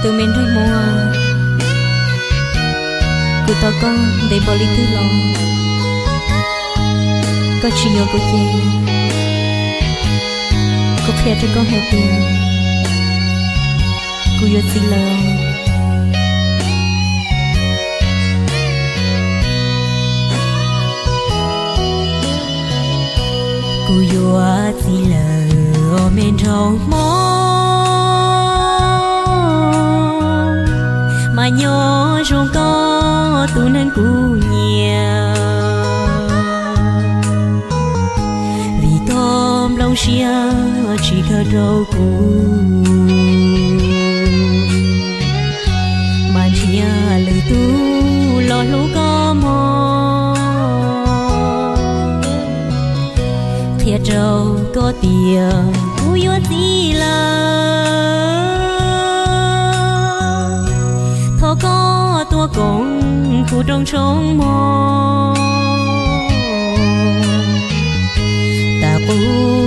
Tus me nraug Hmoob, kuv tos koj ntev npaum li twg los koj tsis yuav kuv ces kuv qhia rau koj hais tias kuv yuav txiv lawm. Kuv yuav txiv lawm os me nraug Hmoob, mas nyob zoo koj tus neeg kuv nyiam, vim koj nplooj siab tsis kawg rau kuv, mas nrhiav lwm tus los hlub koj mog. Qhia rau koj tias kuv yuav txiv lawm, thov koj tuaj koom kuv rooj tshoob mog. Tas qub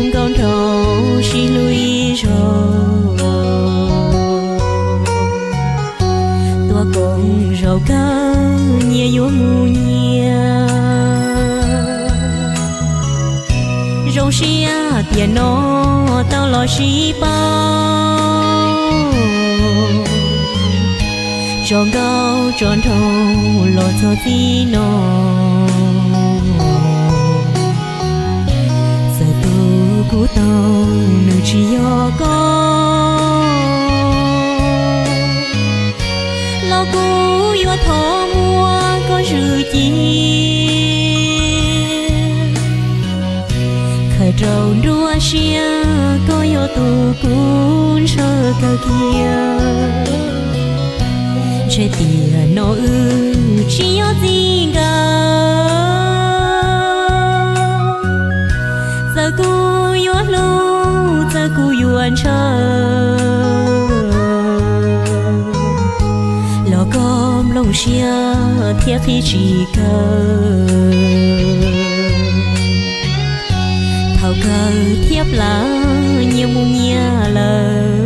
nkauj nraug sib hlub ib zaug, tuaj koom zaum kawg nyias yuav mus nyias. Zoo siab tiam no tau los sib paub, tso nkauj tso nraug los txog txij no. Txawm tus kuv tau nws tsis yog koj, los kuv yuav thov muab koj zwm cia, khawm rau nruab siab koj yog tus kuv ntshaw kawg kiag. Ntshe tiam no wb tsis yog txij nkawm, txawm kuv yuav hlub txawm kuv yuav ntshaw, los koj nplooj siab thiab qhib tsis kawg. Thaum kawg thiab plaws nyias mus nyias lawm.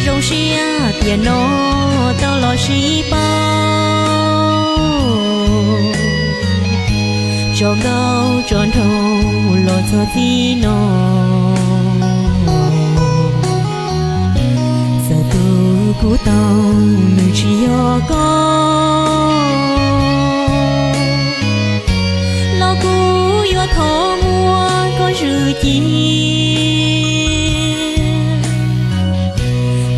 Zoo siab tiam no tau los sib paub, tso nkauj tso nraug los txog txij no. Txawm tus kuv tau nws tsis yog koj, los kuv yuav thov muab koj zwm cia,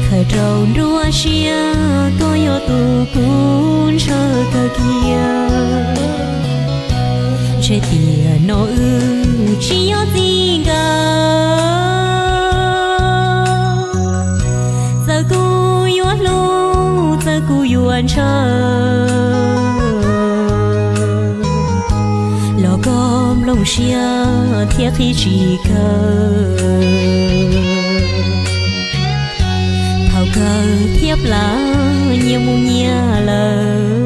khawm rau nruab siab koj yog tus kuv ntshaw kawg kiag. Ntshe tiam no wb tsis yog txij nkawm, txawm kuv yuav hlub txawm kuv yuav ntshaw, los koj nplooj siab thiab qhib tsis kawg. Thaum kawg thiab plaws nyias mus nyias lawm.